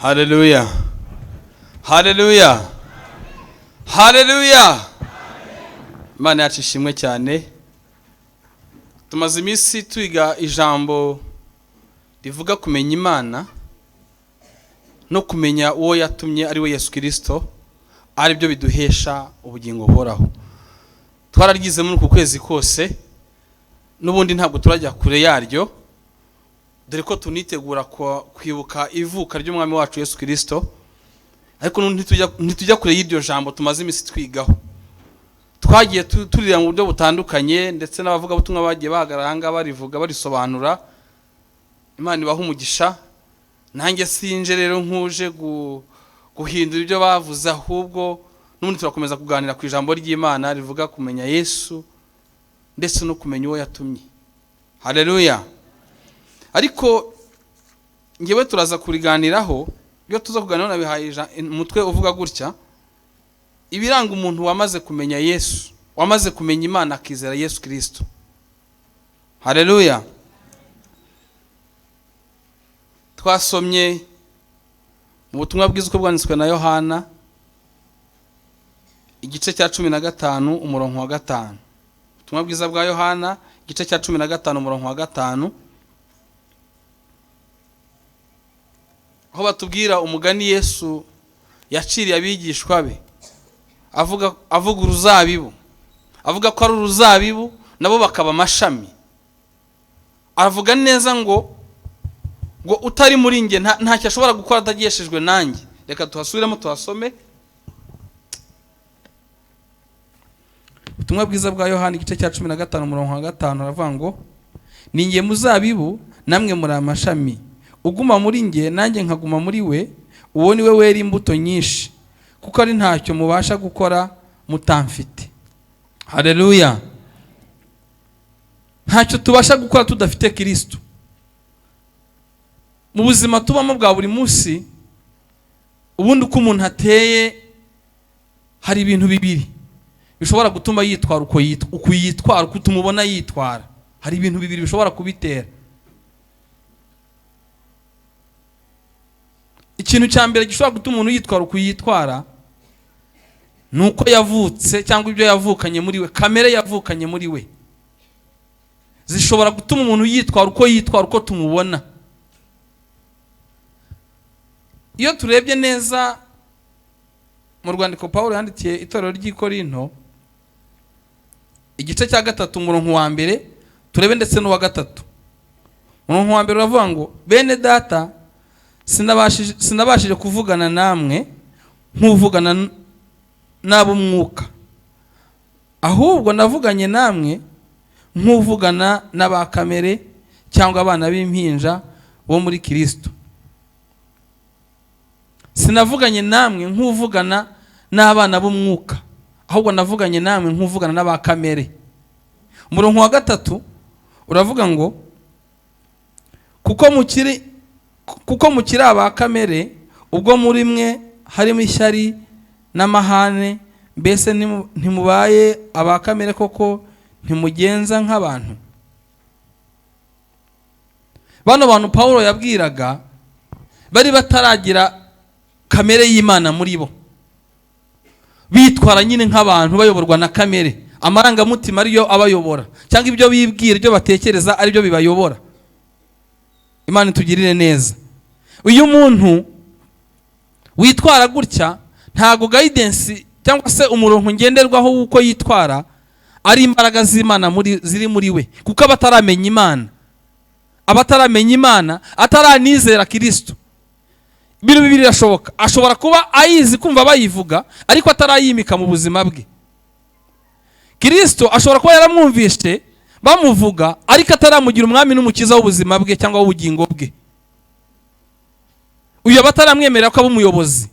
Haleluya, haleluya, haleluya! Imana yacu ishimwe cyane. Tumaze iminsi twiga ijambo rivuga kumenya Imana no kumenya uwo yatumye, ari we Yesu Kirisito, ari byo biduhesha ubugingo buhoraho. Twararyize muri uku kwezi kose, n'ubundi ntabwo turajya kure yaryo, dore ko tunitegura kwibuka ivuka ry'umwami wacu Yesu Kirisito, ariko ntitujya kure y'iryo jambo tumaze iminsi twigaho. Twagiye turira mu buryo butandukanye, ndetse n'abavugabutumwa bagiye bahagarara aha ngaha barivuga, barisobanura. Imana ibaha umugisha. Nanjye sinje rero nkuje guhindura ibyo bavuze, ahubwo n'ubundi turakomeza kuganira ku ijambo ry'Imana rivuga kumenya Yesu ndetse no kumenya uwo yatumye. Haleluya! Ariko ngewe turaza kuriganiraho. Iyo tuza kuganiraho nabihaye umutwe uvuga gutya: ibiranga umuntu wamaze kumenya Yesu, wamaze kumenya Imana akizera Yesu Kristo. Haleluya! Twasomye mu butumwa bwiza uko bwanditswe na Yohana, igice cya 15 umurongo wa 5. Ubutumwa bwiza bwa Yohana igice cya 15 umurongo wa 5, aho batubwira umugani Yesu yaciriye abigishwa be, avuga uruzabibu, avuga ko ari uruzabibu nabo bakaba amashami. Aravuga neza ngo utari muri nge ntacyo ashobora gukora atageshejwe nanjye. Reka tuhasubiremo tuhasome. Ubutumwa bwiza bwa Yohana igice cya 15 umurongo wa 5, aravuga ngo: ni nge muzabibu namwe muri amashami, uguma muri nge nanjye nkaguma muri we, uwo ni we wera imbuto nyinshi, kuko ari ntacyo mubasha gukora mutamfite. Haleluya! Ntacyo tubasha gukora tudafite Kristo. Mu buzima tubamo bwa buri munsi, ubundi uko umuntu ateye, hari ibintu bibiri bishobora gutuma yitwara uko yitwara, uko tumubona yitwara. Hari ibintu bibiri bishobora kubitera. Ikintu cya mbere gishobora gutuma umuntu yitwara uko yitwara ni uko yavutse, cyangwa ibyo yavukanye muri we, kamere yavukanye muri we, zishobora gutuma umuntu yitwara uko yitwara, uko tumubona. Iyo turebye neza mu rwandiko Pawulo yandikiye itorero ry'i Korinto, igice cya 3 umurongo wa 1, turebe ndetse n'uwa 3. Umurongo wa 1 uravuga ngo: bene data, sinabashije kuvugana namwe nk'uvugana n'ab'umwuka, ahubwo navuganye namwe nk'uvugana n'aba kamere cyangwa abana b'impinja bo muri Kristo. Sinavuganye namwe nk'uvugana n'abana b'umwuka, ahubwo navuganye namwe nk'uvugana n'aba kamere. Umurongo wa 3 uravuga ngo: kuko mukiri aba kamere, ubwo muri mwe harimo ishyari n'amahane, mbese ntimubaye aba kamere koko, ntimugenza nk'abantu. Bano bantu Pawulo yabwiraga bari bataragira kamere y'Imana muri bo, bitwara nyine nk'abantu bayoborwa na kamere, amarangamutima ariyo abayobora, cyangwa ibyo bibwira, ibyo batekereza aribyo bibayobora. Imana itugirire neza. Uyu muntu witwara gutya ntago guidance cyangwa se umurongo ngenderwaho w'uko yitwara ari imbaraga z'Imana ziri muri we, kuko abataramenya Imana, abataramenya Imana ataranizera Kristo, ibintu bibiri birashoboka. Ashobora kuba ayizi, kumva bayivuga, ariko atarayimika mu buzima bwe. Kristo ashobora kuba yaramwumvise bamuvuga, ariko ataramugira umwami n'umukiza w'ubuzima bwe cyangwa w'ubugingo bwe. Uyu aba ataramwemerera ko aba umuyobozi.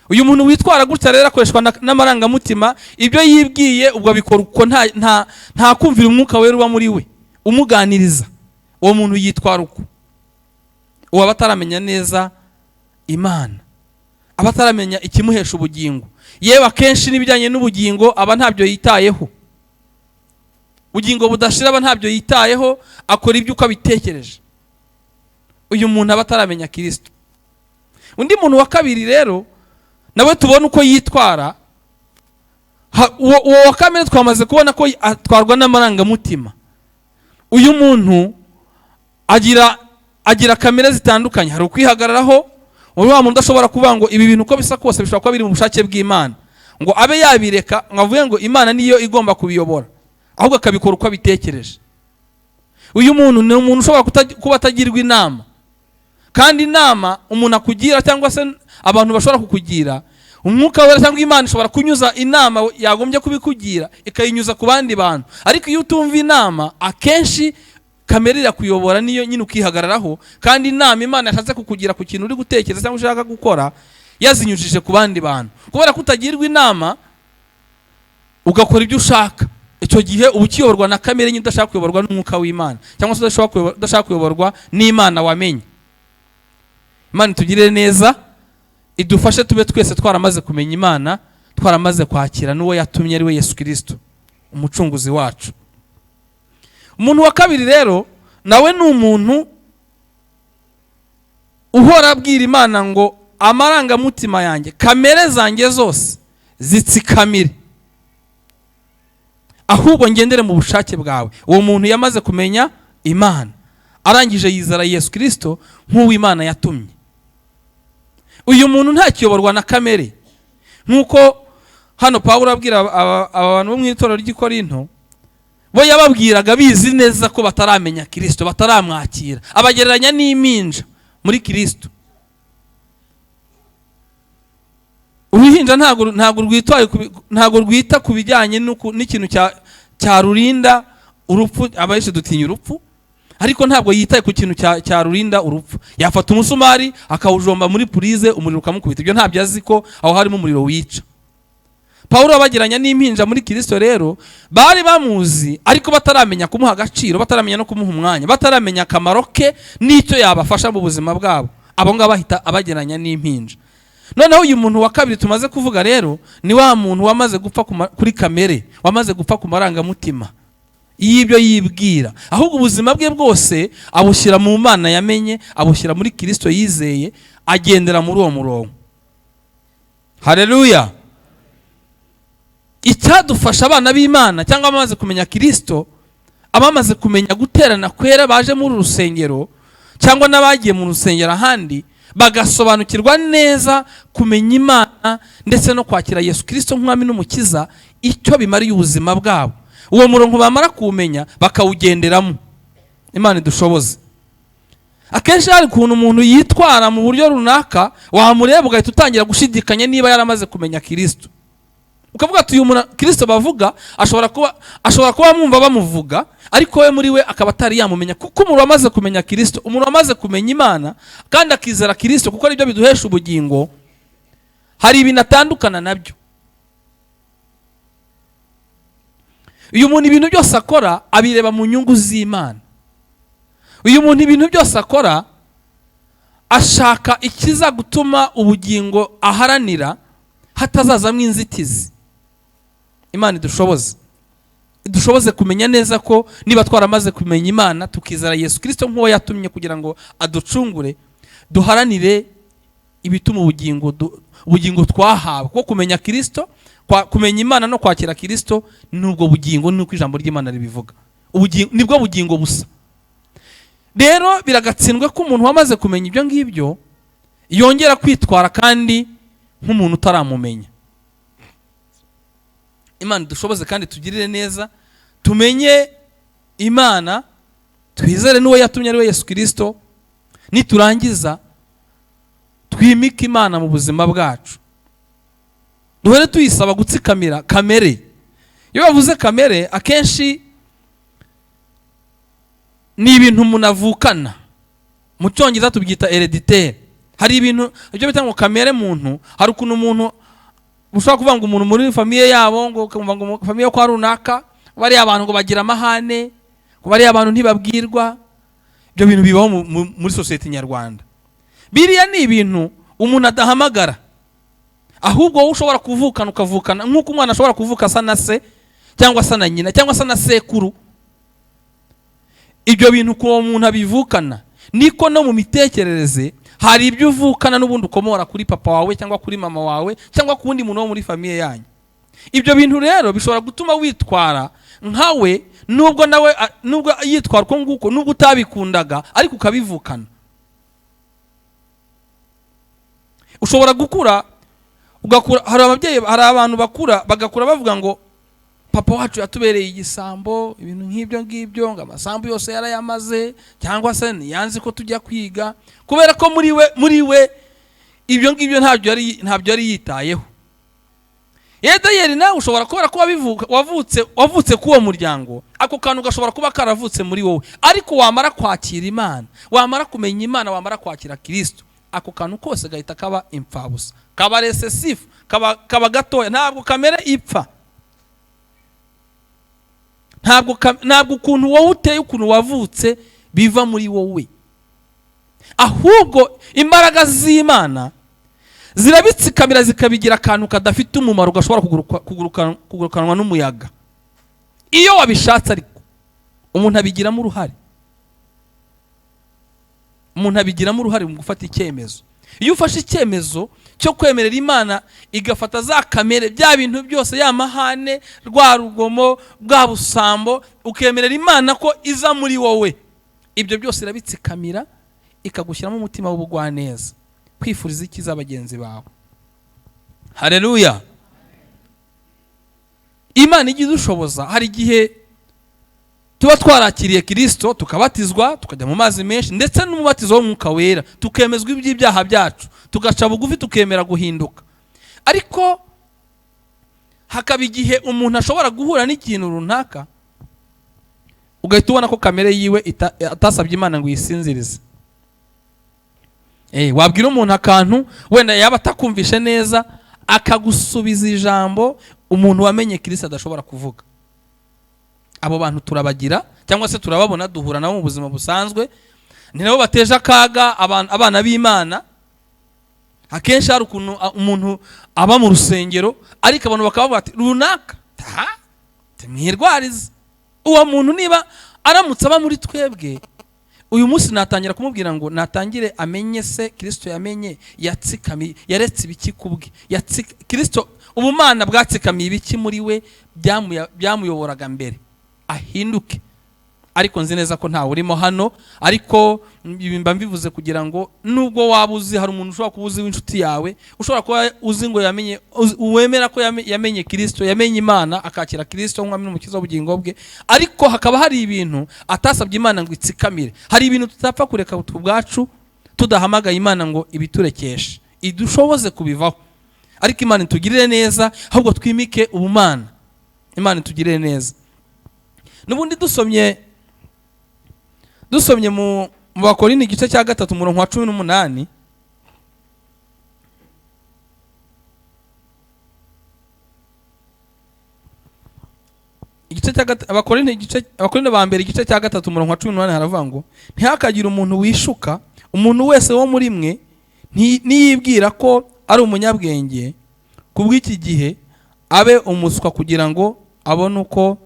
Uyu muntu witwara gutya rero akoreshwa n'amarangamutima, ibyo yibwiye ubwo abikora uko, nta kumvira umwuka wera uba muri we umuganiriza. Uwo muntu yitwara uko, uwo aba ataramenya neza Imana, aba ataramenya ikimuhesha ubugingo. Yewe akenshi n'ibijyanye n'ubugingo aba ntabyo yitayeho, ubugingo budashira aba ntabyo yitayeho, akora ibyo uko abitekereje. Uyu muntu aba ataramenya Kristo. Undi muntu wa kabiri rero nawe tubona uko yitwara, uwo wa kamere twamaze kubona ko atwarwa n'amarangamutima. Uyu muntu agira kamere zitandukanye. Hari ukwihagararaho, uri wa muntu udashobora kuvuga ngo ibi bintu uko bisa kose bishobora kuba biri mu bushake bw'Imana, ngo abe yabireka ngo avuge ngo Imana niyo igomba kubiyobora, ahubwo akabikora uko abitekereje. Uyu muntu ni umuntu ushobora kuba atagirwa inama, kandi inama umuntu akugira cyangwa se abantu bashobora kukugira, Umwuka Wera cyangwa Imana ishobora kunyuza inama yagombye kubikugira ikayinyuza ku bandi bantu. Ariko iyo utumva inama, akenshi kamere irakuyobora, niyo nyine ukihagararaho, kandi inama Imana yashatse kukugira ku kintu uri gutekereza cyangwa ushaka gukora yazinyujije ku bandi bantu. Kubera ko utagirwa inama ugakora ibyo ushaka, icyo gihe uba ukiyoborwa na kamere nyine, udashaka kuyoborwa n'Umwuka w'Imana, cyangwa se udashaka kuyoborwa n'Imana wamenye. Imana itugirire neza, idufashe tube twese twaramaze kumenya Imana, twaramaze kwakira n'uwo yatumye ari we Yesu Kirisito umucunguzi wacu. Umuntu wa kabiri rero nawe ni umuntu uhora abwira Imana ngo amarangamutima yanjye, kamere zanjye zose zitsikamire, ahubwo ngendere mu bushake bwawe. Uwo muntu yamaze kumenya Imana, arangije yizera Yesu Kirisito nk'uwo Imana yatumye. Uyu muntu ntakiyoborwa na kamere, nk'uko hano Pawulo abwira aba bantu bo mu itorero ry'i Korinto, bo yababwiraga bizi neza ko bataramenya Kirisito, bataramwakira, abagereranya n'impinja muri Kirisito. Uruhinja ntabwo rwita ku bijyanye n'ikintu cyarurinda urupfu. Abenshi dutinya urupfu, ariko ntabwo yitaye ku kintu cyarurinda urupfu. Yafata umusumari akawujomba muri purize, umuriro ukamukubita, ibyo ntabyo azi ko aho harimo umuriro wica. Pawulo abagereranya n'impinja muri Kirisito rero, bari bamuzi ariko bataramenya kumuha agaciro, bataramenya no kumuha umwanya, bataramenya akamaro ke n'icyo yabafasha mu buzima bwabo. Abo ngabo bahita abagereranya n'impinja. Noneho uyu muntu wa kabiri tumaze kuvuga rero ni wa muntu wamaze gupfa kuri kamere, wamaze gupfa ku marangamutima y'ibyo yibwira, ahubwo ubuzima bwe bwose abushyira mu Mana yamenye, abushyira muri Kirisito yizeye, agendera muri uwo murongo. Haleluya! Icyadufasha abana b'Imana cyangwa abamaze kumenya Kirisito, abamaze kumenya guterana kwera baje muri uru rusengero cyangwa n'abagiye mu rusengero ahandi, bagasobanukirwa neza kumenya Imana ndetse no kwakira Yesu Kirisito nk'Umwami n'Umukiza, icyo bimariye ubuzima bwabo. Uwo murongo bamara kuwumenya bakawugenderamo. Imana idushoboze. Akenshi hari ukuntu umuntu yitwara mu buryo runaka, wamureba ugahita utangira gushidikanya niba yaramaze kumenya Kirisito. Ukavuga ati uyu muntu Kirisito bavuga ashobora kuba mwumva bamuvuga, ariko we muri we akaba atari yamumenya. Kuko umuntu wamaze kumenya Kirisito, umuntu wamaze kumenya Imana kandi akizera Kirisito, kuko aribyo biduhesha ubugingo, hari ibintu atandukana nabyo. Uyu muntu ibintu byose akora abireba mu nyungu z'Imana. Uyu muntu ibintu byose akora ashaka ikiza gutuma ubugingo aharanira hatazazamo inzitizi. Imana idushoboze, idushoboze kumenya neza ko niba twaramaze kumenya Imana tukizera Yesu Kirisito nk'uwo yatumye kugira ngo aducungure, duharanire ibituma ubugingo twahawe. Kuko kumenya Kirisito, kumenya Imana no kwakira Kirisito nubwo bugingo, nuko ijambo ry'Imana ribivuga. Nibwo bugingo busa. Rero biragatsindwa ko umuntu wamaze kumenya ibyo ngibyo yongera kwitwara kandi nk'umuntu utaramumenya. Imana idushoboze kandi tugirire neza, tumenye Imana, twizere n'uwo yatumye ari we Yesu Kirisito, niturangiza twimike Imana mu buzima bwacu. Duhore tuyisaba gutsikamira kamere. Iyo bavuze kamere akenshi ni ibintu umuntu avukana, mu cyongereza tubyita hereditaire. Hari ibintu ibyo bita ngo kamere muntu. Hari ukuntu umuntu ushobora kuvuga ngo umuntu muri famiye yabo, ngo ukumva ngo famiye yo kwa runaka bariya abantu ngo bagira amahane, ngo bariya abantu ntibabwirwa. Ibyo bintu bibaho muri sosiyete nyarwanda. Biriya ni ibintu umuntu adahamagara, ahubwo wowe ushobora kuvukana, ukavukana nk'uko umwana ashobora kuvuka asa na se cyangwa asa na nyina cyangwa asa na sekuru. Ibyo bintu ku muntu abivukana, niko no mu mitekerereze Hari ibyo uvukana n'ubundi ukomora kuri papa wawe cyangwa kuri mama wawe cyangwa ku wundi muntu wo muri famille yanyu. Ibyo bintu rero bishobora gutuma witwara nkawe, nubwo nawe nubwo yitwara uko nguko, nubwo utabikundaga, ariko ukabivukana. Ushobora gukura ugakura, hari ababyeyi, hari abantu bakura bagakura bavuga ngo papa wacu yatubereye igisambo, ibintu nk'ibyo ngibyo, ngo amasambu yose yarayamaze, cyangwa se ntiyanze ko tujya kwiga, kubera ko muri we ibyo ngibyo ntabyo yari yitayeho. Edayeri nawe ushobora kubera ko wavutse k'uwo muryango, ako kantu gashobora kuba karavutse muri wowe, ariko wamara kwakira Imana, wamara kumenya Imana, wamara kwakira Kristo, ako kantu kose gahita kaba imfabusa, kaba recessif, kaba gatoya. Ntabwo kamere ipfa, ntabwo ukuntu wowe uteye, ukuntu wavutse biva muri wowe, ahubwo imbaraga z'Imana zirabitsikamira zikabigira akantu kadafite umumaro gashobora kugurukanwa n'umuyaga iyo wabishatse. Ariko umuntu abigiramo uruhare, umuntu abigiramo uruhare mu gufata icyemezo. Iyo ufashe icyemezo cyo kwemerera Imana igafata za kamere, bya bintu byose, ya mahane, rwa rugomo, bwa busambo, ukemerera Imana ko iza muri wowe, ibyo byose irabitsikamira ikagushyiramo umutima w'ubugwaneza, kwifuriza icyiza bagenzi bawe. Haleluya. Imana ijya idushoboza. Hari igihe tuba twarakiriye Kristo, tukabatizwa, tukajya mu mazi menshi, ndetse n'umubatizo w'Umwuka Wera, tukemezwa iby'ibyaha byacu, tugaca bugufi, tukemera guhinduka. Ariko hakaba igihe umuntu ashobora guhura n'ikintu runaka, ugahita ubona ko kamere yiwe atasabye Imana ngo iyisinzirize. Wabwira umuntu akantu wenda yaba atakumvishe neza, akagusubiza ijambo umuntu wamenye Kristo adashobora kuvuga. Abo bantu turabagira cyangwa se turababona, duhura nabo mu buzima busanzwe, ni nabo bateje akaga abana b'Imana. Akenshi hari ukuntu umuntu aba mu rusengero, ariko abantu bakavuga bati runaka tumwirwarize. Uwo muntu niba aramutse aba muri twebwe uyu munsi, natangira kumubwira ngo natangire amenye se Kristo yamenye, yatsikamiye, yaretse ibiki kubwe, Kristo ubumana bwatsikamiye ibiki muri we byamuyoboraga mbere, ahinduke. Ariko nzi neza ko ntawe urimo hano, ariko mba mbivuze kugira ngo nubwo waba uzi, hari umuntu ushobora kuba uzi w'inshuti yawe, ushobora kuba uzi ngo yamenye, wemera ko yamenye Kristo, yamenye Imana, akakira Kristo nk'umwami n'umukiza w'ubugingo bwe, ariko hakaba hari ibintu atasabye Imana ngo itsikamire. Hari ibintu tutapfa kureka ubwacu tudahamagaye Imana ngo ibiturekeshe, idushoboze kubivaho. Ariko Imana itugirire neza, ahubwo twimike ubumana. Imana itugirire neza. N'ubundi dusomye mu Bakorinto igice cya 3 umurongo wa 18, igice cya Abakorinto igice, Abakorinto ba mbere igice cya 3 umurongo wa 18 haravuga ngo ntihakagire umuntu wishuka, umuntu wese wo muri mwe niyibwira ko ari umunyabwenge kubw'iki gihe, abe umuswa kugira ngo abone uko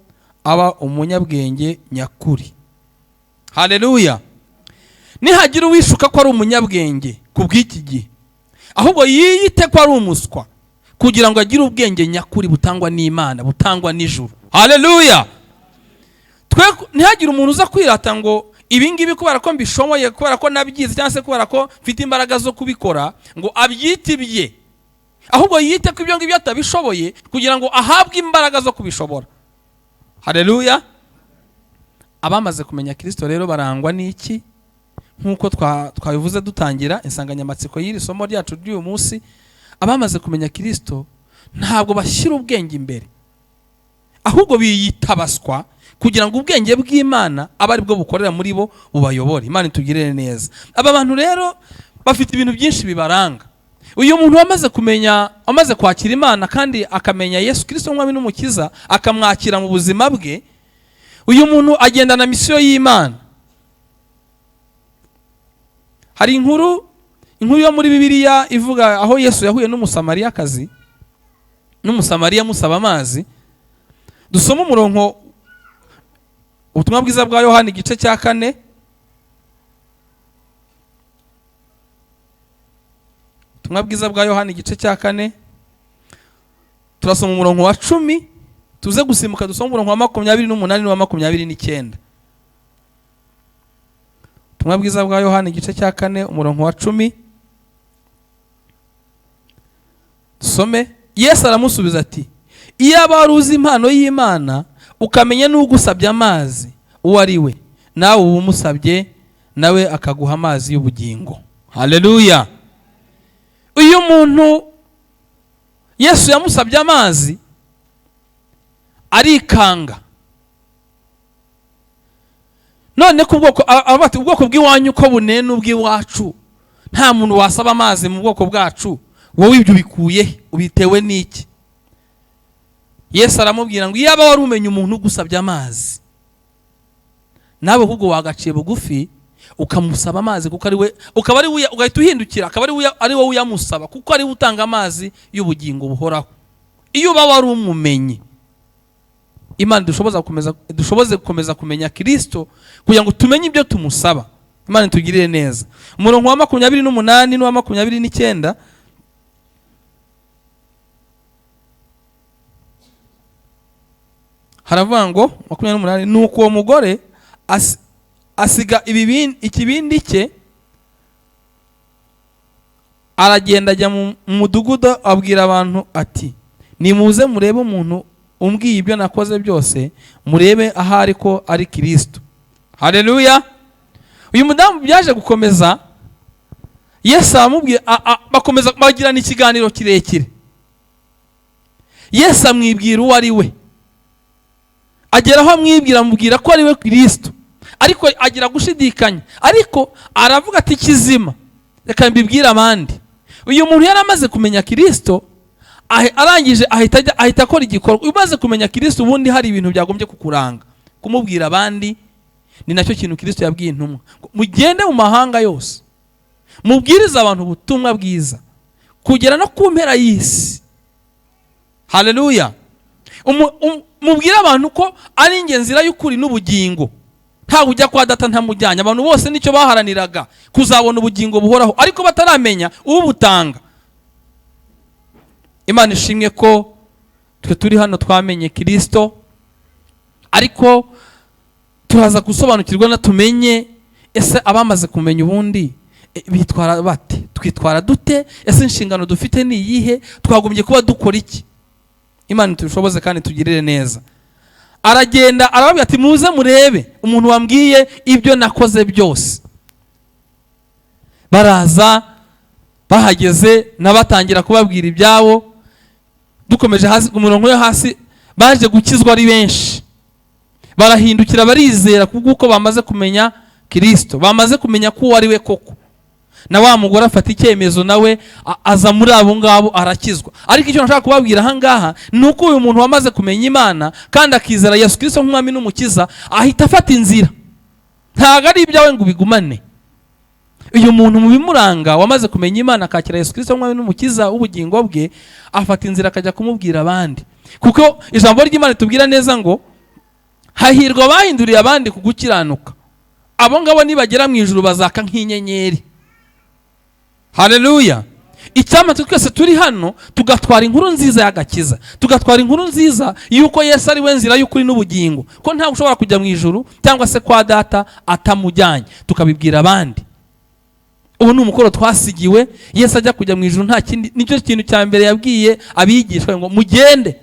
aba umunyabwenge nyakuri. Haleluya. Nihagira uwishuka ko ari umunyabwenge kubw'iki gihe, ahubwo yiyite ko ari umuswa kugira ngo agire ubwenge nyakuri butangwa n'Imana, butangwa n'ijuru. Haleluya. Twe ntihagire umuntu uza kwirata ngo ibi ngibi kubera ko mbishoboye, kubera ko nabyize, cyangwa se kubera ko mfite imbaraga zo kubikora, ngo abyite ibye, ahubwo yiyite ko ibyo ngibyo atabishoboye kugira ngo ahabwe imbaraga zo kubishobora. Haleluya. Abamaze kumenya Kristo rero barangwa n'iki? Nk'uko twabivuze dutangira insanganyamatsiko y'iri somo ryacu ry'uyu munsi, abamaze kumenya Kristo ntabwo bashyira ubwenge imbere, ahubwo biyitabaswa kugira ngo ubwenge bw'Imana abe ari bwo bukorera muri bo, bubayobore. Imana itugirire neza. Aba bantu rero bafite ibintu byinshi bibaranga. Uyu muntu wamaze kumenya, wamaze kwakira Imana kandi akamenya Yesu Kristo nk'umwami n'umukiza, akamwakira mu buzima bwe, uyu muntu agendana misiyo y'Imana. Hari inkuru yo muri Bibiliya ivuga aho Yesu yahuye n'Umusamariyakazi, n'Umusamariya amusaba amazi. Dusoma umurongo, ubutumwa bwiza bwa Yohana igice cya 4, Ubutumwa bwiza bwa Yohana igice cya 4, turasoma umurongo wa 10, tuze gusimbuka dusoma umurongo wa 28 n'uwa 29. Ubutumwa bwiza bwa Yohana igice cya 4 umurongo wa 10, dusome. Yesu aramusubiza ati, iyaba wari uzi impano y'Imana ukamenya n'ugusabye amazi uwo ari we, nawe uba umusabye nawe akaguha amazi y'ubugingo. Haleluya. Uyu muntu Yesu yamusabye amazi arikanga. None ku bwoko abati ubwoko bw'iwanyu ko bunene ubw'iwacu, nta muntu wasaba amazi mu bwoko bwacu, wowe ibyo ubikuye ubitewe n'iki? Yesu aramubwira ngo iyaba wari umenye umuntu ugusabye amazi, nawe ahubwo wagaciye bugufi ukamusaba amazi, kuko ari we, ukaba ari we, ugahita uhindukira akaba ari wowe uyamusaba, kuko ari we utanga amazi y'ubugingo buhoraho. Iyo uba wari umumenye, Imana dushoboze gukomeza kumenya Kristo kugira ngo tumenye ibyo tumusaba. Imana itugirire neza. Umurongo wa 28 n'uwa 29, haravuga ngo 28, nuko uwo mugore asiga ikibindi cye, aragenda ajya mu mudugudu abwira abantu ati, nimuze murebe umuntu umbwiye ibyo nakoze byose, murebe ahari ko ari Kristo. Haleluya. Uyu mudamu byaje gukomeza, Yesu aramubwira, bakomeza bagirana ikiganiro kirekire. Yesu amwibwira uwo ari we, agera aho amwibwira amubwira ko ari we Kristo, ariko agira gushidikanya, ariko aravuga ati kizima reka mbibwire abandi. Uyu muntu yari amaze kumenya Kristo, arangije ahita akora igikorwa. Umaze kumenya Kristo ubundi hari ibintu byagombye kukuranga, kumubwira abandi. Ni nacyo kintu Kristo yabwiye intumwa, mugende mu mahanga yose mubwirize abantu ubutumwa bwiza kugera no ku mpera y'isi. Haleluya. Mubwire abantu ko ari inzira y'ukuri n'ubugingo, ntawe ujya kwa data ntamujyanye. Abantu bose nicyo baharaniraga, kuzabona ubugingo buhoraho, ariko bataramenya ubutanga. Imana ishimwe ko twe turi hano twamenye Kristo, ariko turaza gusobanukirwa na tumenye ese abamaze kumenya ubundi bitwara bate, twitwara dute, ese inshingano dufite ni iyihe, twagombye kuba dukora iki? Imana tubishoboze kandi tugirire neza. Aragenda arababwira ati muze murebe umuntu wambwiye ibyo nakoze byose. Baraza, bahageze nabatangira kubabwira ibyabo. Dukomeje hasi ku murongo yo hasi, baje gukizwa ari benshi, barahindukira barizera kubw'uko bamaze kumenya Kristo, bamaze kumenya ko uwo ari we koko. Na wa mugore afata icyemezo nawe aza muri abo ngabo arakizwa. Ariko icyo nashaka kubabwira aha ngaha ni uko uyu muntu wamaze kumenya Imana kandi akizera Yesu Kristo nk'umwami n'umukiza, ahita afata inzira. Ntabwo ari ibyawe ngo ubigumane. Uyu muntu mu bimuranga wamaze kumenya Imana akakira Yesu Kristo nk'umwami n'umukiza w'ubugingo bwe, afata inzira akajya kumubwira abandi. Kuko ijambo ry'Imana ritubwira neza ngo hahirwa abahinduriye abandi ku gukiranuka, abo ngabo nibagera mu ijuru bazaka nk'inyenyeri. Haleluya. Icyampa twese turi hano tugatwara inkuru nziza y'agakiza, tugatwara inkuru nziza yuko Yesu ari we nzira y'ukuri n'ubugingo, ko ntawe ushobora kujya mu ijuru cyangwa se kwa data atamujyanye, tukabibwira abandi. Ubu ni umukoro twasigiwe. Yesu ajya kujya mu ijuru nta kindi, nicyo kintu cya mbere yabwiye abigishwa ngo mugende.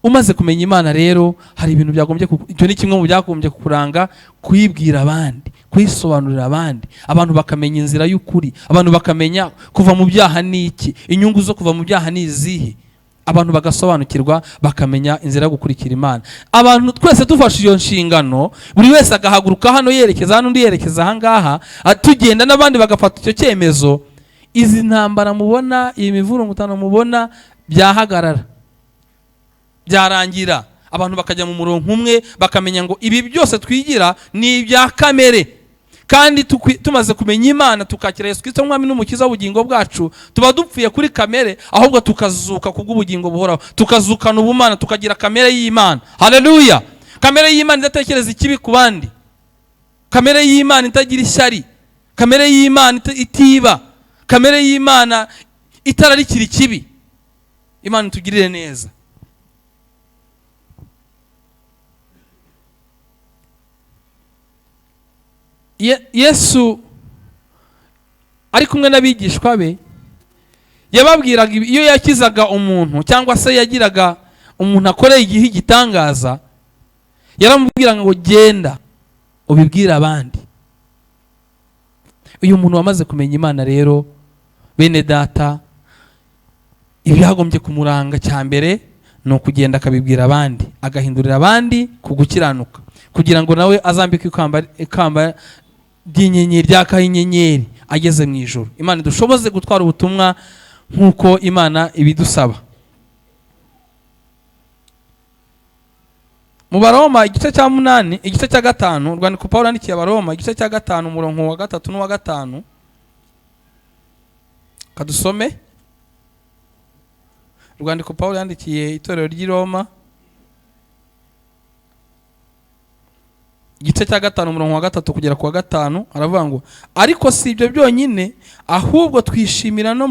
Umaze kumenya Imana rero hari ibintu byagombye, icyo ni kimwe mu byagombye kukuranga, kuyibwira abandi, kuyisobanurira abandi, abantu bakamenya inzira y'ukuri, abantu bakamenya kuva mu byaha ni iki, inyungu zo kuva mu byaha ni izihe, abantu bagasobanukirwa bakamenya inzira yo gukurikira Imana. Abantu twese dufashe iyo nshingano, buri wese agahaguruka hano yerekeza hano, undi yerekeza aha ngaha, tugenda n'abandi bagafata icyo cyemezo, izi ntambara mubona, iyi mivurungutano mubona byahagarara, byarangira, abantu bakajya mu murongo umwe, bakamenya ngo ibi byose twigira ni ibya kamere. Kandi tumaze kumenya Imana tukakira Yesu Kristo nk'umwami n'umukiza w'ubugingo bwacu, tuba dupfuye kuri kamere, ahubwo tukazuka kubw'ubugingo buhoraho, tukazukana ubumana, tukagira kamere y'Imana. Haleluya. Kamere y'Imana idatekereza ikibi ku bandi, kamere y'Imana itagira ishyari, kamere y'Imana itiba, Kamere y'Imana itararikira ikibi. Imana itugirire neza. Yesu ari kumwe n'abigishwa be, yababwiraga iyo yakizaga umuntu cyangwa se yagiraga umuntu akoreye igihe igitangaza, yaramubwiraga ngo genda ubibwire abandi. Uyu muntu wamaze kumenya Imana rero, bene data, ibyagombye kumuranga cya mbere ni ukugenda akabibwira abandi, agahindurira abandi ku gukiranuka, kugira ngo nawe azambike ikamba ry'inyenyeri, ryakaho inyenyeri ageze mu ijuru. Imana idushoboze gutwara ubutumwa nk'uko Imana ibidusaba. Mu Baroma igice cya 8, igice cya 5, urwandiko Pawulo yandikiye Abaroma igice cya 5 umurongo wa 3 n'uwa 5, kadusome. Urwandiko Pawulo yandikiye itorero ry'i Roma igice cya 5 umurongo wa 3 kugera ku wa 5, aravuga ngo ariko si ibyo byonyine, ahubwo twishimira no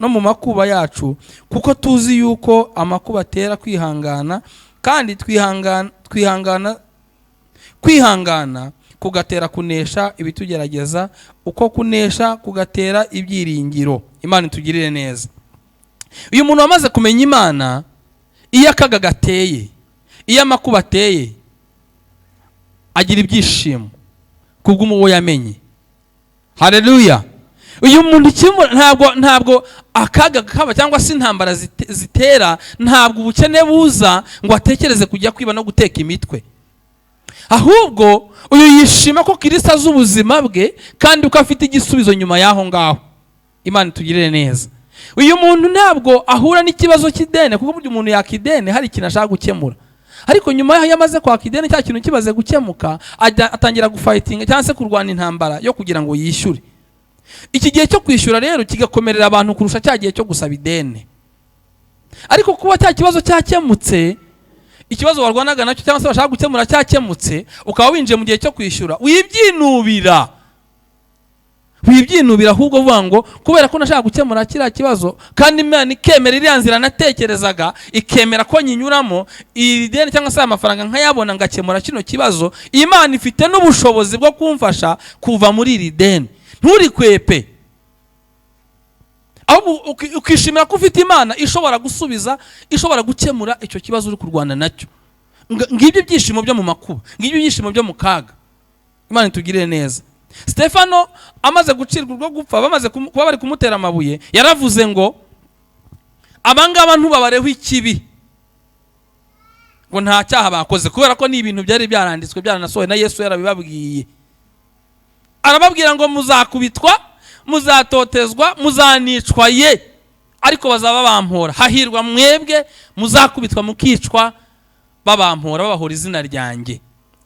mu makuba yacu, kuko tuzi yuko amakuba atera kwihangana, kandi kwihangana kugatera kunesha ibitugerageza, uko kunesha kugatera ibyiringiro. Imana itugirire neza. Uyu muntu wamaze kumenya Imana, iyo akaga gateye, iyo amakuba ateye, agira ibyishimo kubw'umuwo yamenye. Haleluya. Uyu muntu ntabwo akaga kaba cyangwa se intambara zitera, ntabwo ubukene buza ngo atekereze kujya kwiba no guteka imitwe. Ahubwo uyu yishima ko Kristo azi ubuzima bwe, kandi uko afite igisubizo nyuma y'aho ngaho. Imana itugirire neza. Uyu muntu ntabwo ahura n'ikibazo cy'ideni, kuko burya umuntu yakideni hari ikintu ashaka gukemura, ariko nyuma y'aho yamaze kwaka ideni, cya kintu kibaze gukemuka, atangira gufighting cyangwa se kurwana intambara yo kugira ngo yishyure. Iki gihe cyo kwishyura rero kigakomerera abantu kurusha cya gihe cyo gusaba ideni. Ariko kuba cya kibazo cyakemutse, ikibazo warwanaga nacyo cyangwa se bashaka gukemura cyakemutse, ukaba winjiye mu gihe cyo kwishyura, wibyinubira, ahubwo uvuga ngo kubera ko nashaka gukemura kiriya kibazo, kandi Imana ikemera iriya nzira natekerezaga, ikemera ko nyinyuramo, iri deni cyangwa se amafaranga nkayabona ngakemura kino kibazo, Imana ifite n'ubushobozi bwo kumfasha kuva muri iri deni. Nturikwepe, ahubwo ukishimira ko ufite Imana ishobora gusubiza, ishobora gukemura icyo kibazo uri kurwana nacyo. Ngibyo ibyishimo byo mu makuba, ngibyo ibyishimo byo mu kaga. Imana itugirire neza. Stefano amaze gucirwa urwo gupfa, bamaze kuba bari kumutera amabuye, yaravuze ngo abangaba ntubabareho ikibi, ngo nta cyaha bakoze, kubera ko ni ibintu byari byaranditswe byaranasohoye na Yesu yarabibabwiye. Arababwira ngo muzakubitwa, muzatotezwa, muzanicwa ye, ariko bazaba bampora. Hahirwa mwebwe muzakubitwa mukicwa babampora, babahora izina ryanjye.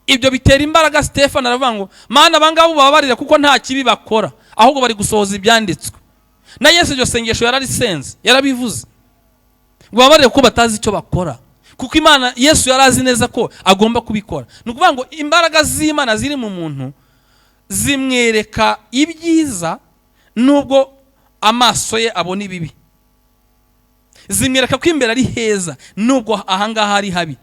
Ibyo bitera imbaraga Stefano, aravuga ngo Mana abangaba ubabarira kuko nta kibi bakora, ahubwo bari gusohoza ibyanditswe. Na Yesu iryo sengesho yararisenze, yarabivuze ngo babarire kuko batazi icyo bakora, kuko Imana Yesu yarazi neza ko agomba kubikora. Ni ukuvuga ngo imbaraga z'Imana ziri mu muntu zimwereka ibyiza nubwo amaso ye abona ibibi, zimwereka ko imbere ari heza nubwo ahangaha ari habi.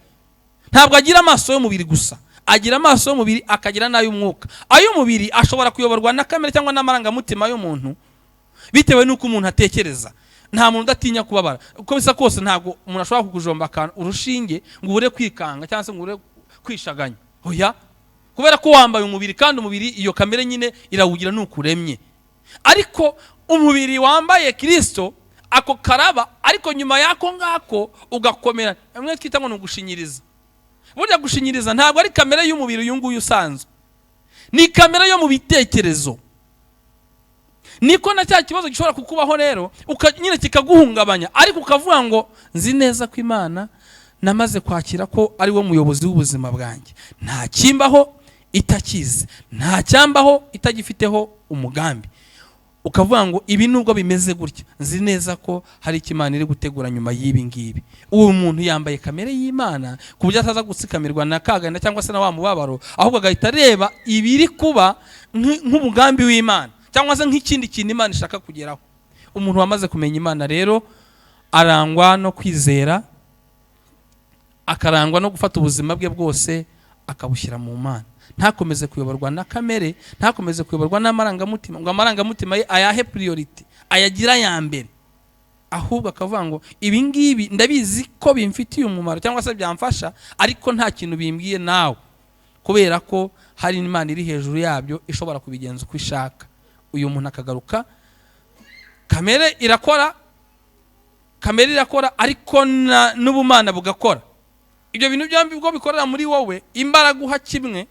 Ntabwo agira amaso y'umubiri gusa, agira amaso y'umubiri akagira n'ay'umwuka. Ay'umubiri ashobora kuyoborwa na kamere cyangwa n'amarangamutima y'umuntu bitewe n'uko umuntu atekereza. Nta muntu udatinya kubabara, uko bisa kose ntabwo umuntu ashobora kukujomba akantu urushinge ngo ubure kwikanga cyangwa se ngo ubure kwishaganya. Oya, kubera ko wambaye umubiri, kandi umubiri iyo kamere nyine irawugira nukuremye. Ariko umubiri wambaye Kristo ako karaba, ariko nyuma yako ngako ugakomera. Amwe twita ngo ni ugushinyiriza. Burya gushinyiriza ntabwo ari kamere y'umubiri uyu nguyu usanzwe, ni kamere yo mu bitekerezo. Niko na cya kibazo gishobora kukubaho rero nyine kikaguhungabanya, ariko ukavuga ngo nzi neza ko Imana namaze kwakira ko ari we muyobozi w'ubuzima bwanjye, nta kimbaho itakizi, nta cyambaho itagifiteho umugambi. Ukavuga ngo ibi nubwo bimeze gutya, nzi neza ko hari icyo Imana iri gutegura nyuma y'ibi ngibi. Uwo muntu yambaye kamere y'Imana ku buryo ataza gutsikamirwa na kaganda cyangwa se na wa mubabaro, ahubwo agahita areba ibiri kuba nk'umugambi w'Imana cyangwa se nk'ikindi kintu Imana ishaka kugeraho. Umuntu wamaze kumenya Imana rero arangwa no kwizera, akarangwa no gufata ubuzima bwe bwose akabushyira mu Mana, ntakomeze kuyoborwa na kamere, ntakomeze kuyoborwa n'amarangamutima, ngo amarangamutima ye ayahe priority, ayagira aya mbere, ahubwo akavuga ngo ibi ngibi ndabizi ko bimfitiye umumaro cyangwa se byamfasha, ariko nta kintu bimbwiye nawe, kubera ko hari Imana iri hejuru yabyo ishobora kubigenza uko ishaka. Uyu muntu akagaruka, kamere irakora, kamere irakora, ariko n'ubumana bugakora. Ibyo bintu byombi ubwo bikorera muri wowe, imbaraga uha kimwe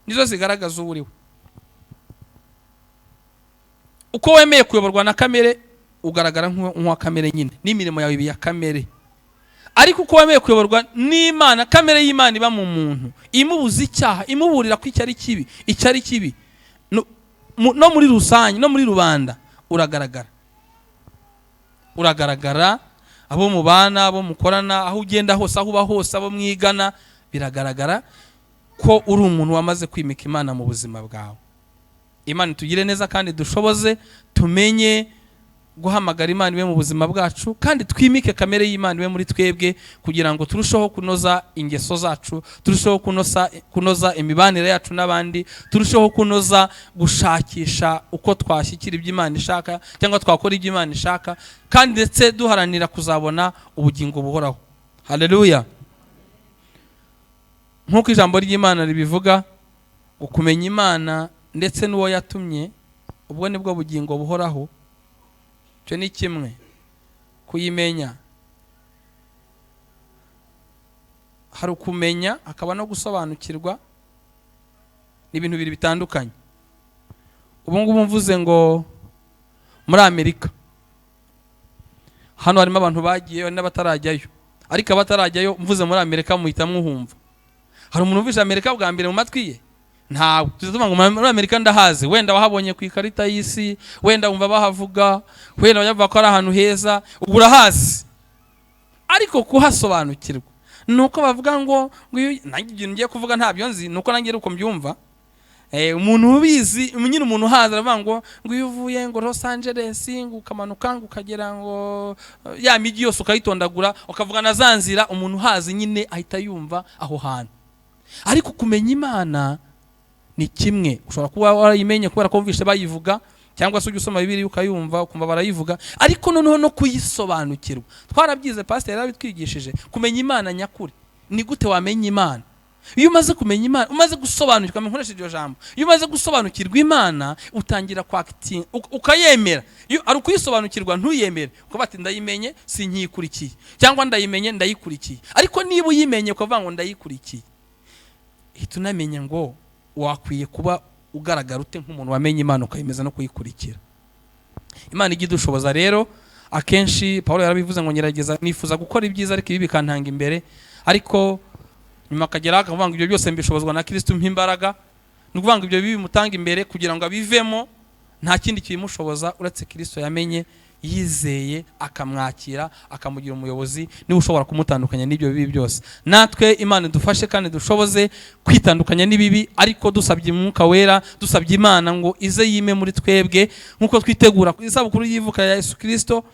nizo zigaragaza uwo uriwe. Uko wemeye kuyoborwa na kamere ugaragara nk'uwa kamere nyine, n'imirimo yawe iba iya kamere. Ariko uko wemeye kuyoborwa n'Imana, kamere y'Imana iba mu muntu, imubuza icyaha, imuburira ko icyo ari kibi, icyo ari kibi, no muri rusange, no muri rubanda uragaragara, uragaragara. Abo mubana, abo mukorana, aho ugenda hose, aho uba hose, abo mwigana, biragaragara ko uri umuntu wamaze kwimika Imana mu buzima bwawe. Imana itugire neza kandi dushoboze tumenye guhamagara Imana ibe mu buzima bwacu, kandi twimike kamere y'Imana ibe muri twebwe, kugira ngo turusheho kunoza ingeso zacu, turusheho kunoza imibanire yacu n'abandi, turusheho kunoza gushakisha uko twashyikira ibyo Imana ishaka cyangwa twakora ibyo Imana ishaka, kandi ndetse duharanira kuzabona ubugingo buhoraho. Haleluya. Nk'uko ijambo ry'Imana ribivuga ngo kumenya Imana ndetse n'uwo yatumye, ubwo nibwo bugingo buhoraho. Icyo ni kimwe, kuyimenya. Hari ukumenya hakaba no gusobanukirwa, ni ibintu bibiri bitandukanye. Ubu ngubu mvuze ngo muri Amerika hano harimo abantu bagiyeyo n'abatarajyayo, ariko abatarajyayo mvuze muri Amerika muhita muhumva. Hari umuntu wumvise Amerika bwa mbere mu matwi ye? Ntawe. Tuvuga ngo muri Amerika ndahazi, wenda wahabonye ku ikarita y'isi, wenda wumva bahavuga, wenda bavuga ko ari ahantu heza, ubwo urahazi. Ariko kuhasobanukirwa ni uko bavuga ngo nanjye ibintu ngiye kuvuga ntabyo nzi, ni uko nanjye ari uko mbyumva. Umuntu ubizi nyine, umuntu uhazi aravuga ngo iyo uvuye ngo Los Angeles ngo ukamanuka ngo ukagera ngo ya mijyi yose ukayitondagura ukavuga na za nzira, umuntu uhazi nyine ahita yumva aho hantu. Ariko kumenya Imana ni kimwe, ushobora kuba warayimenye kubera ko wumvise bayivuga, cyangwa se ujya usoma Bibiliya ukayumva ukumva barayivuga, ariko noneho no kuyisobanukirwa. Twarabyize, pasiteri yarabitwigishije, kumenya Imana nyakuri. Ni gute wamenya Imana? Iyo umaze kumenya Imana, umaze gusobanukirwa, nkoresheje iryo jambo, iyo umaze gusobanukirwa Imana utangira kwakitinga, ukayemera. Iyo ari ukuyisobanukirwa ntuyemere, ukavuga ati ndayimenye sinkiyikurikiye, cyangwa ndayimenye ndayikurikiye. Ariko niba uyimenye ukavuga ngo ndayikurikiye, hita unamenya ngo wakwiye kuba ugaragara ute nk'umuntu wamenye Imana ukayemeza no kuyikurikira. Imana ijya idushoboza rero. Akenshi Paul yarabivuze ngo ngerageza nifuza gukora ibyiza ariko ibi bikantanga imbere, ariko nyuma akagera akavuga ngo ibyo byose mbishobozwa na Kristo umpa imbaraga. Ni ukuvuga ngo ibyo bibi bimutanga imbere kugira ngo abivemo nta kindi kibimushoboza uretse Kristo yamenye, yizeye, akamwakira, akamugira umuyobozi, niwe ushobora kumutandukanya n'ibyo bibi byose. Natwe Imana idufashe kandi dushoboze kwitandukanya n'ibibi, ariko dusabye Umwuka Wera, dusabye Imana ngo ize yime muri twebwe. Nk'uko twitegura isabukuru y'ivuka ya Yesu Kristo,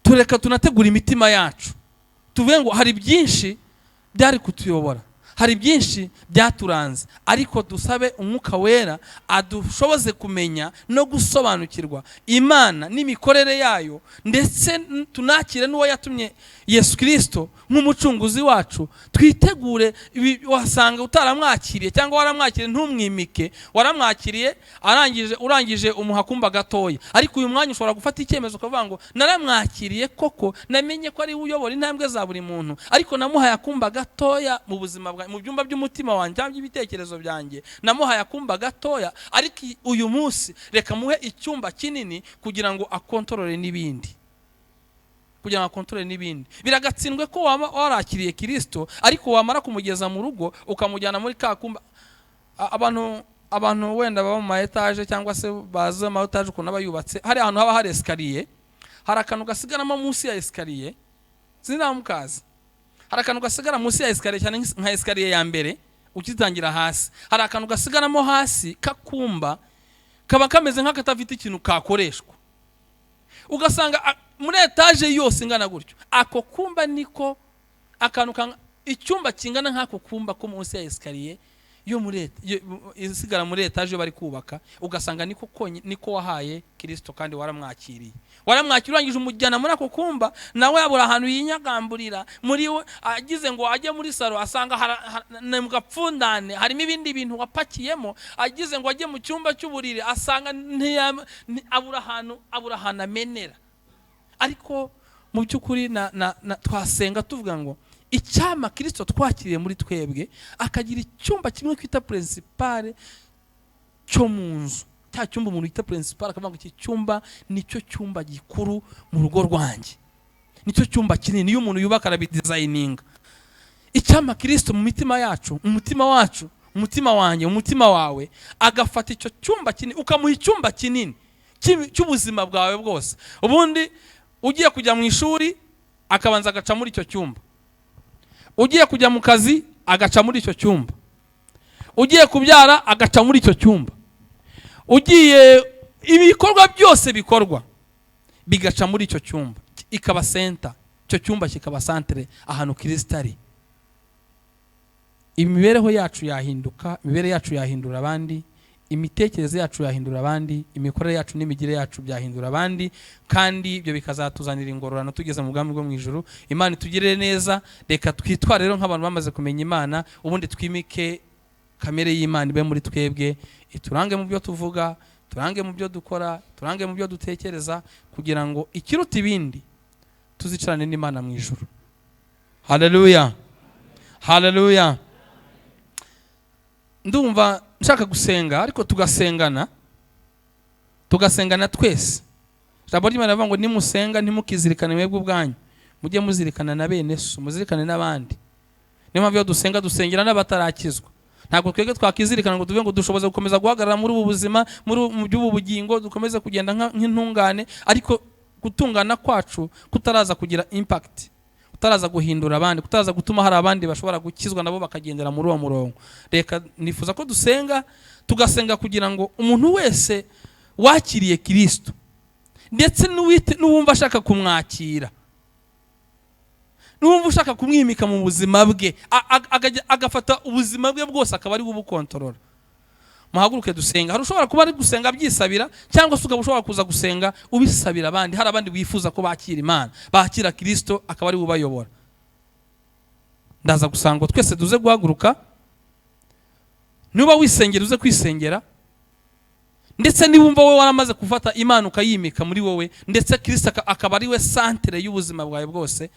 tureka tunategura imitima yacu, tuvuge ngo hari byinshi byari kutuyobora, hari byinshi byaturanze, ariko dusabe Umwuka Wera adushoboze kumenya no gusobanukirwa Imana n'imikorere yayo, ndetse tunakire n'uwo yatumye Yesu Kristo nk'umucunguzi wacu. Twitegure. Wasanga utaramwakiriye cyangwa waramwakiriye ntumwimike, waramwakiriye arangije, urangije umuha kumba gatoya, ariko uyu mwanya ushobora gufata icyemezo ukavuga ngo naramwakiriye koko, namenye ko ari we uyobora intambwe za buri muntu, ariko namuhaye akumba gatoya mu buzima bwa, mu byumba by'umutima wanjye cyangwa by'ibitekerezo byanjye, namuhaye akumba gatoya, ariko uyu munsi reka muhe icyumba kinini kugira ngo akontorore n'ibindi, kugira ngo akontorore n'ibindi. Biragatsindwe ko waba warakiriye Kristo ariko wamara kumugeza mu rugo ukamujyana muri ka kumba. Abantu wenda baba mu ma etaje cyangwa se bazi ama etaje ukuntu aba yubatse, hari ahantu haba hari escalier, hari akantu gasigaramo munsi ya escalier, sinzi, hari akantu gasigara munsi ya escalier, cyane nka escalier ya mbere ukitangira hasi, hari akantu gasigaramo hasi kakumba kaba kameze nk'akatafite ikintu kakoreshwa. Ugasanga muri etaje yose ingana gutyo, ako kumba niko akantu icyumba kingana nk'ako kumba ko munsi ya escalier yo muri isigara muri etaje bari kubaka, ugasanga niko konye, niko wahaye Kirisito. Kandi waramwakiriye, waramwakiriye, urangije umujyana muri ako kumba, nawe yabura ahantu yinyagamburira muri we. Agize ngo ajye muri salon, asanga ni mu gapfundane, harimo ibindi bintu wapakiyemo. Agize ngo ajye mu cyumba cy'uburiri, asanga abura ahantu amenera. Ariko mu by'ukuri na twasenga tuvuga ngo icyama Kirisito twakiriye muri twebwe, akagira icyumba kimwe twita principal cyo mu nzu, cya cyumba umuntu yita principal, akavuga ngo iki cyumba nicyo cyumba gikuru mu rugo rwanjye, nicyo cyumba kinini. Iyo umuntu yubaka arabidesigninga. Icyama Kirisito mu mitima yacu, mu mutima wacu, mu mutima wanjye, mu mutima wawe, agafata icyo cyumba kinini, ukamuha icyumba kinini cy'ubuzima bwawe bwose. Ubundi ugiye kujya mu ishuri, akabanza agaca muri icyo cyumba. Ugiye kujya mu kazi, agaca muri icyo cyumba. Ugiye kubyara, agaca muri icyo cyumba. Ugiye, ibikorwa byose bikorwa bigaca muri icyo cyumba, ikaba center, icyo cyumba kikaba centre, ahantu Kirisito ari. Imibereho yacu yahinduka, imibereho yacu yahindura abandi, imitekerereze yacu yahindura abandi, imikorere yacu n'imigire yacu byahindura abandi, kandi ibyo bikazatuzanira ingororano tugeze mu bwami bwo mu ijuru. Imana itugirire neza. Reka twitware rero nk'abantu bamaze kumenya Imana, ubundi twimike kamere y'Imana ibe muri twebwe, iturange mu byo tuvuga, turange mu byo dukora, turange mu byo dutekereza, kugira ngo ikiruta ibindi tuzicarane n'Imana mu ijuru. Haleluya, haleluya! Ndumva nshaka gusenga, ariko tugasengana twese. Ijambo ry'Imana rivuga ngo nimusenga ntimukizirikane mwebwe ubwanyu, mujye muzirikana na bene so, muzirikane n'abandi. Niyo mpamvu iyo dusenga dusengera n'abatarakizwa. Ntabwo twebwe twakizirikana ngo tuve ngo dushoboze gukomeza guhagarara muri ubu buzima, mu by'ubu bugingo, dukomeze kugenda nk'intungane, ariko gutungana kwacu kutaraza kugira impact, kutaraza guhindura abandi, kutaraza gutuma hari abandi bashobora gukizwa nabo bakagendera muri uwo murongo. Reka nifuza ko dusenga, tugasenga kugira ngo umuntu wese wakiriye Kirisito, ndetse n'uwumva ashaka kumwakira, n'uwumva ushaka kumwimika mu buzima bwe, agafata ubuzima bwe bwose akaba ari we ubukontorora. Muhaguruke dusenga. Hari ushobora kuba ari gusenga abyisabira, cyangwa se ukaba ushobora kuza gusenga ubisabira abandi. Hari abandi wifuza ko bakira Imana, bakira Kirisito, akaba ari we ubayobora. Ndaza gusanga ngo twese tuze guhaguruka. Niba wisengera, uze kwisengera, ndetse niba wowe waramaze gufata Imana ukayimika muri wowe, ndetse Kirisito akaba ari we centre y'ubuzima bwawe bwose,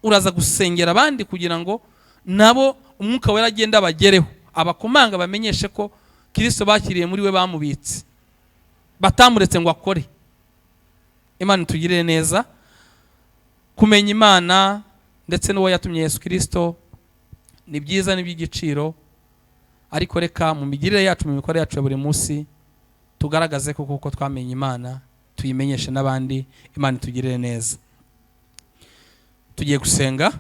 uraza gusengera abandi kugira ngo nabo Umwuka Wera agende abagereho, abakomanga, bamenyeshe ko Kirisito bakiriye muri we bamubitse, batamuretse ngo akore. Imana itugirire neza. Kumenya Imana ndetse n'uwo yatumye Yesu Kirisito ni byiza, ni iby'igiciro, ariko reka mu migirire yacu, mu mikorere yacu ya buri munsi, tugaragaze ko kuko twamenye Imana, tuyimenyeshe n'abandi. Imana itugirire neza. Tugiye gusenga.